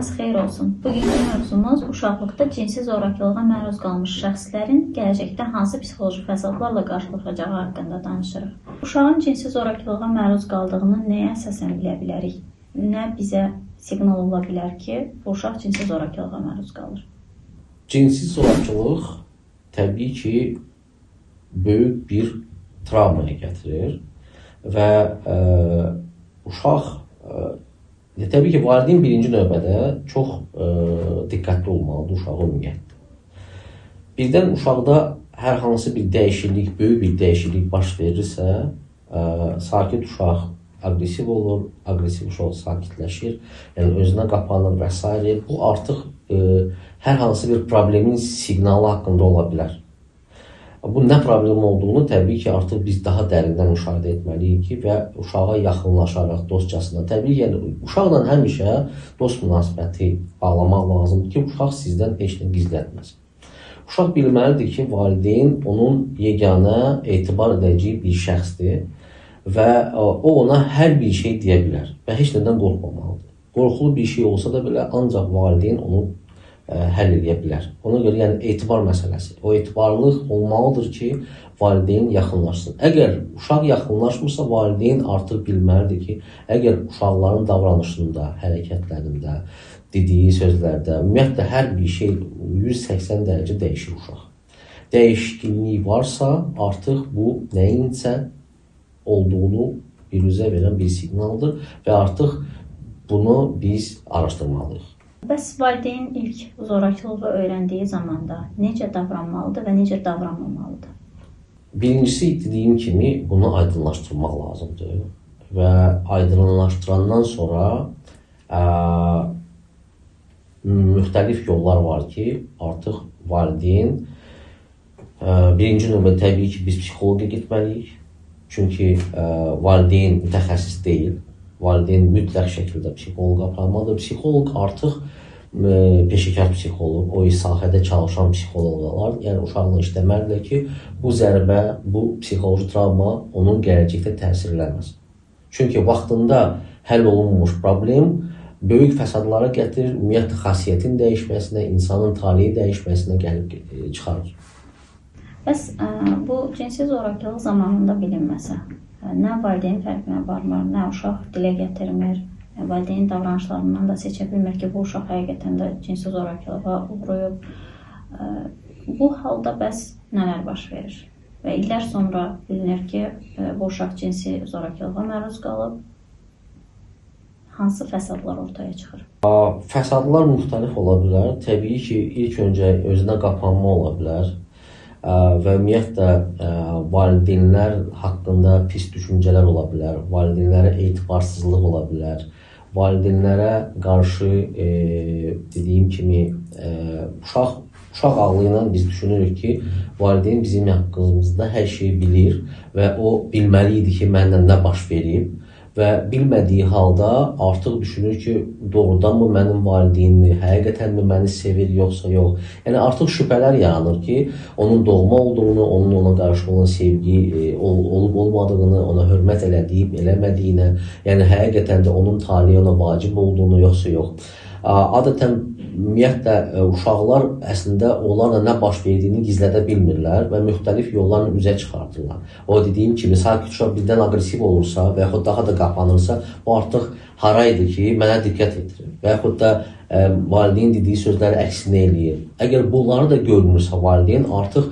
Vaxtınız xeyir olsun. Bugünkü mövzumuz uşaqlıqda cinsi zorakılığa məruz qalmış şəxslərin gələcəkdə hansı psixoloji fəsadlarla qarşılaşacağı haqqında danışırıq. Uşağın cinsi zorakılığa məruz qaldığını nəyə əsasən bilə bilərik? Nə bizə siqnal ola bilər ki, bu uşaq cinsi zorakılığa məruz qalır? Cinsi zorakılıq təbii ki, böyük bir travmaya gətirir və uşaq təbii ki, valideyn birinci növbədə çox diqqətli olmalıdır uşağa ümumiyyətlə. Birdən uşaqda hər hansı bir dəyişiklik, böyük bir dəyişiklik baş verirsə, sakit uşaq aqressiv olur, aqressiv uşaq sakitləşir, yəni özünə qapanır və s. Bu artıq hər hansı bir problemin siqnalı haqqında ola bilər. Bu nə problem olduğunu təbii ki, artıq biz daha dərindən müşahidə etməliyik ki, və uşağa yaxınlaşaraq dostcasına, təbii ki, yəni uşaqla həmişə dost münasibəti bağlamaq lazımdır ki, uşaq sizdən heç nə gizlətməsin. Uşaq bilməlidir ki, valideyn onun yeganə etibar edəcəyi bir şəxsdir və o ona hər bir şey deyə bilər və heç nədən qorxmamalıdır. Qorxulu bir şey olsa da belə ancaq valideyn onu həll edə bilər. Ona görə yəni etibar məsələsi. O etibarlıq olmalıdır ki, valideyn yaxınlaşsın. Əgər uşaq yaxınlaşmırsa, valideyn artıq bilməlidir ki, əgər uşaqların davranışında, hərəkətlərində, dediyi sözlərdə, ümumiyyətlə hər bir şey 180 dərəcə dəyişir uşaq. Dəyişiklik varsa, artıq bu nəyinsə olduğunu biruzə verən bir siqnaldır və artıq bunu biz araşdırmalıyıq. Bəs valideyn ilk zorakılığı öyrəndiyi zamanda necə davranmalıdır və necə davranmamalıdır? Birincisi, dediyim kimi, bunu aydınlaşdırmaq lazımdır və aydınlaşdırandan sonra müxtəlif yollar var ki, artıq valideyn birinci növbədə təbii ki, biz psixoloqa getməliyik. Çünki valideyn mütəxəssis deyil. Valideyn mütləq şəkildə psixoloq aparmalıdır. Psixoloq artıq peşəkar psixoloq, o sahədə çalışan psixoloqlar, yəni uşaqla işləməlidir ki, bu zərbə, bu psixoloji travma onun gələcəkdə təsir eləməz. Çünki vaxtında həll olunmuş problem böyük fəsadlara gətirir, ümumiyyətlə xasiyyətin dəyişməsinə, insanın taleyi dəyişməsinə gəlib çıxarır. Bəs bu cinsi zorakılıq zamanında bilinməsə, nə valideyn fərqinə varmır, nə uşaq dilə gətirmir, valideyn davranışlarından da seçə bilmir ki, bu uşaq həqiqətən də cinsi zorakılığa uğrayıb. Bu halda bəs nələr baş verir? Və illər sonra bilinir ki, bu uşaq cinsi zorakılığa məruz qalıb. Hansı fəsadlar ortaya çıxır? Fəsadlar müxtəlif ola bilər. Təbii ki, ilk öncə özünə qapanma ola bilər. Və ümumiyyətlə valideynlər haqqında pis düşüncələr ola bilər, valideynlərə etibarsızlıq ola bilər, valideynlərə qarşı dediyim kimi uşaq ağlı ilə biz düşünürük ki, valideyn bizim haqqımızda hər şeyi bilir və o bilməli idi ki, mənlə nə baş verib və bilmədiyi halda artıq düşünür ki, doğrudanmı mənim valideynimi, həqiqətənmi məni sevir, yoxsa yox. Yəni artıq şübhələr yaranır ki, onun doğma olduğunu, onun ona qarşı olan sevgi olub olmadığını, ona hörmət elədiyib, eləmədiyinə, yəni həqiqətən də onun taleyi ona vacib olduğunu, yoxsa yox. Adətən ümumiyyətlə uşaqlar əslində onlarla nə baş verdiyini gizlədə bilmirlər və müxtəlif yollarla üzə çıxardırlar. O dediyim kimi, sakit uşaq birdən aqressiv olursa və yaxud daha da qapanırsa, bu artıq haraydır ki, mənə diqqət etirir və yaxud da valideyn dediyi sözləri əksinə eləyir. Əgər bunları da görmürsə valideyn, artıq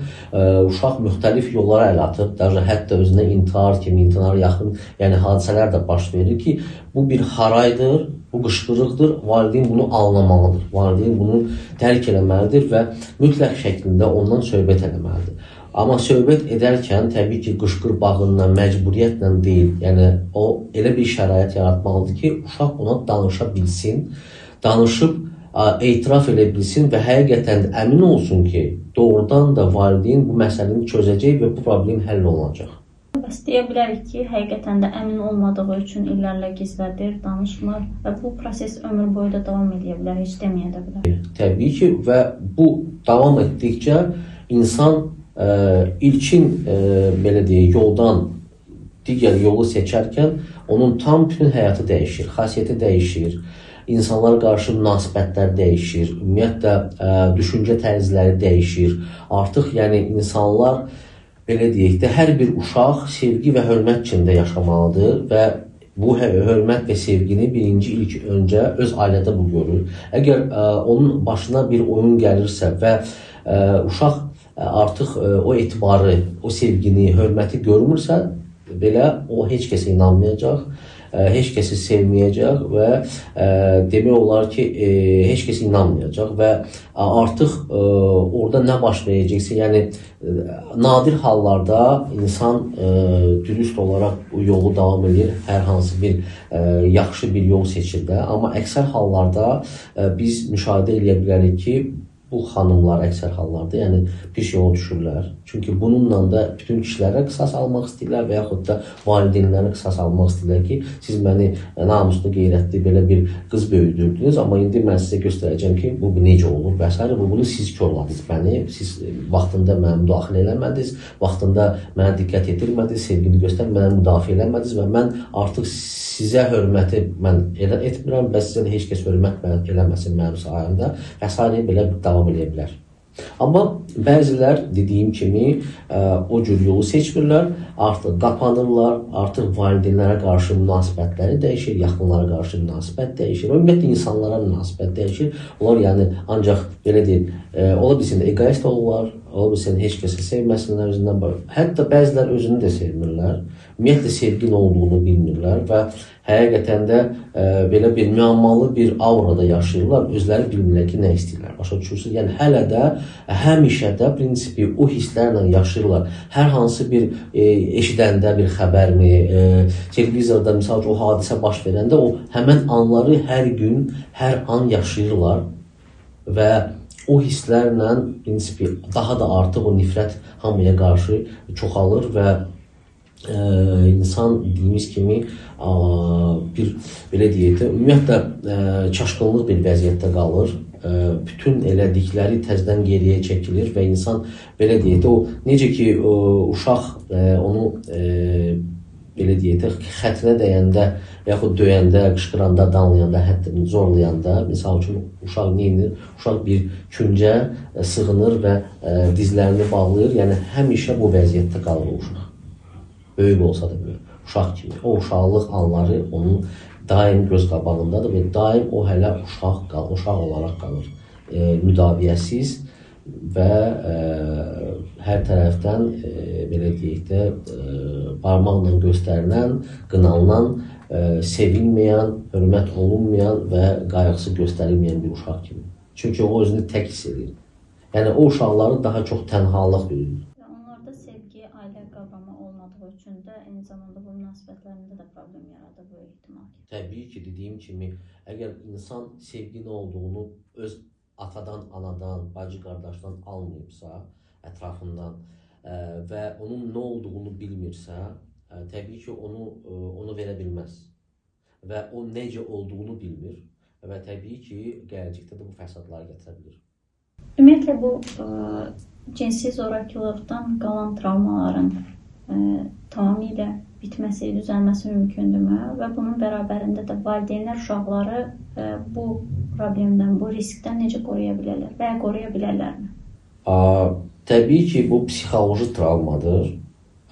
uşaq müxtəlif yollara əl atır, hətta özünə intihar kimi, intihara yaxın, yəni hadisələr də baş verir ki, bu bir haraydır, bu qışqırıqdır, valideyn bunu anlamalıdır, valideyn bunu dərk eləməlidir və mütləq şəkildə ondan söhbət eləməlidir. Amma söhbət edərkən təbii ki, qışqır bağınla, məcburiyyətlə deyil, yəni o elə bir şərait yaratmalıdır ki, uşaq ona danışa bilsin, danışıb etiraf edə bilsin və həqiqətən də əmin olsun ki, doğrudan da valideyn bu məsələni çözəcək və bu problem həll olunacaq. Bəs deyə bilərik ki, həqiqətən də əmin olmadığı üçün illərlə gizlədir, danışmır və bu proses ömür boyu da davam edə bilər, heç deməyə də bilər. Təbii ki, və bu davam etdikcə insan ilkin belə deyək, yoldan digər yolu seçərkən onun tam bütün həyatı dəyişir, xasiyyəti dəyişir. insanlara qarşı münasibətlər dəyişir, ümumiyyətlə düşüncə tərzləri dəyişir. Artıq yəni insanlar belə deyək də, hər bir uşaq sevgi və hörmət içində yaşamalıdır və bu hörmət və sevgini birinci ilk öncə öz ailədə bu görür. Əgər onun başına bir oyun gəlirsə və uşaq artıq o etibarı, o sevgini, hörməti görmürsə, belə o heç kəsə inanmayacaq, heç kəsi sevməyəcək və demək olar ki, heç kəsə inanmayacaq və artıq orada nə baş verəcəksə, yəni nadir hallarda insan dürüst olaraq bu yolu davam edir, hər hansı bir yaxşı bir yol seçir də, amma əksər hallarda biz müşahidə eləyə bilərik ki, bu xanımlar əksər hallarda, yəni pis yola düşürlər. Çünki bununla da bütün kişilərə qisas almaq istəyirlər və yaxud da valideynlərə qisas almaq istəyirlər ki, siz məni namuslu, qeyrətli belə bir qız böyüdürdünüz, amma indi mən sizə göstərəcəm ki, bu necə olur və s. Bunu siz korladınız məni, siz vaxtında mənə müdaxilə eləmədiniz, vaxtında mənə diqqət yetirmədiniz, sevgini göstərmədiniz, mənə müdafiə eləmədiniz və mən artıq sizə hörməti mən elə etmirəm və sizə də heç kəs hörmət eləməsin mənim sayəmdə və s. Belə davam eləyə bilər. Amma bəzilər dediyim kimi o cür yolu seçmirlər, artıq qapanırlar, artıq valideynlərə qarşı münasibətləri dəyişir, yaxınlara qarşı münasibət dəyişir, ümumiyyətlə insanlara münasibət dəyişir. Onlar yəni ancaq belə deyil, ola bilsin egoist olurlar, ola bilsin heç kəsi sevməsinlər özündən, hətta bəzilər özünü də sevmirlər, ümumiyyətlə sevgi nə olduğunu bilmirlər və həqiqətən də belə bir müəmmalı bir aurada yaşayırlar, özləri bilmirlər ki, nə istəyirlər. Başa düşürsünüz? Yəni hələ də, həmişə də prinsipi o hisslərlə yaşayırlar. Hər hansı bir eşidəndə bir xəbərmi, televizorda misal üçün o hadisə baş verəndə o həmən anları hər gün, hər an yaşayırlar və o hisslərlə prinsipi daha da artıq o nifrət hamıya qarşı çoxalır və insan dediyimiz kimi bir belə deyək də, ümumiyyətlə çaşqınlıq bir vəziyyətdə qalır. Bütün elədikləri təzədən geriyə çəkilir və insan belə deyək də, o necə ki uşaq onu belə deyək də, xətrinə dəyəndə yaxud döyəndə, qışqıranda, danlayanda, hətta zorlayanda, misal üçün uşaq nə edir? Uşaq bir küncə sığınır və dizlərini bağlayır. Yəni həmişə bu vəziyyətdə qalır o uşaq. Böyük olsa da böyük, uşaq kimi. O uşaqlıq anları onun daim göz qabağındadır və daim o hələ uşaq olaraq qalır. Müdafiəsiz və hər tərəfdən belə deyək də, barmaqla göstərilən, qınanılan, sevilməyən, hörmət olunmayan və qayğısı göstərilməyən bir uşaq kimi. Çünki o özünü tək hiss edir. Yəni o uşaqları daha çox tənhalıq bürüyür. Onlarda sevgi, ailə qavramı olmadığı üçün də eyni zamanda bu münasibətlərində də problem yaradır böyük ehtimal ki. Təbii ki, dediyim kimi, əgər insan sevgi nə olduğunu öz atadan, anadan, bacı, qardaşdan almayıbsa, ətrafından və onun nə olduğunu bilmirsə, təbii ki, onu verə bilməz və o necə olduğunu bilmir və təbii ki, gələcəkdə də bu fəsadları gətirə bilir. Ümumiyyətlə, bu cinsi zorakılıqdan qalan travmaların tamamilə bitməsi, düzəlməsi mümkündürmü? Və bunun bərabərində də valideynlər uşaqları bu problemdən, bu riskdən necə qoruya bilərlər və ya qoruya bilərlərmi? Təbii ki, bu psixoloji travmadır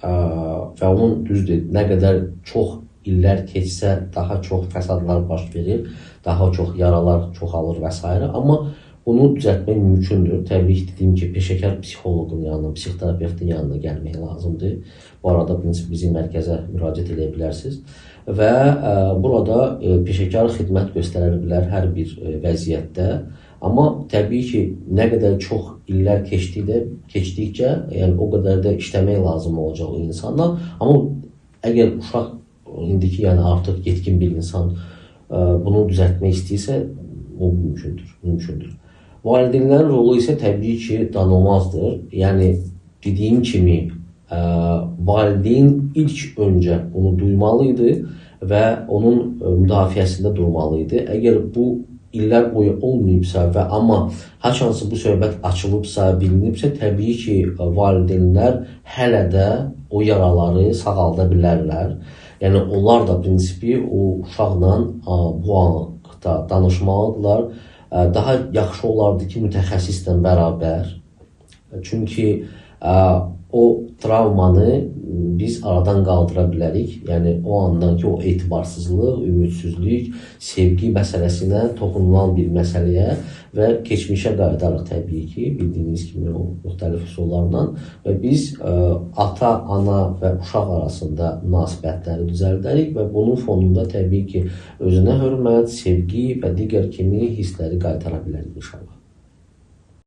və onun düzdür, nə qədər çox illər keçsə, daha çox fəsadlar baş verir, daha çox yaralar çoxalır və s. Amma bunu düzəltmək mümkündür. Təbii ki, dediyim ki, peşəkar psixoloqun yanına, psixoterapevtin yanına gəlmək lazımdır. Bu arada bizim mərkəzə müraciət edə bilərsiniz. Və burada peşəkar xidmət göstərə bilər hər bir vəziyyətdə. Amma təbii ki, nə qədər çox illər keçdikcə, yəni o qədər də işləmək lazım olacaq o insanla. Amma əgər uşaq indiki, yəni artıq yetkin bir insan bunu düzəltmək istəyirsə, o mümkündür, mümkündür. Valideynlərin rolu isə təbii ki, danılmazdır. Yəni, dediyim kimi, valideyn ilk öncə bunu duymalı idi və onun müdafiəsində durmalı idi. Əgər bu illər boyu olmayıbsa və amma haçansa bu söhbət açılıbsa, bilinibsə, təbii ki, valideynlər hələ də o yaraları sağalda bilərlər. Yəni, onlar da prinsipi o uşaqla bu haqda danışmalıdırlar. Daha yaxşı olardı ki, mütəxəssislə bərabər. Çünki o travmanı biz aradan qaldıra bilərik. Yəni o andan ki, o etibarsızlıq, ümidsizlik, sevgi məsələsinə toxunulan bir məsələyə və keçmişə qayıdarıq təbii ki, bildiyiniz kimi o müxtəlif üsullarla və biz ata, ana və uşaq arasında münasibətləri düzəldərik və bunun fonunda təbii ki, özünə hörmət, sevgi və digər kimi hissləri qaytara bilərik inşallah.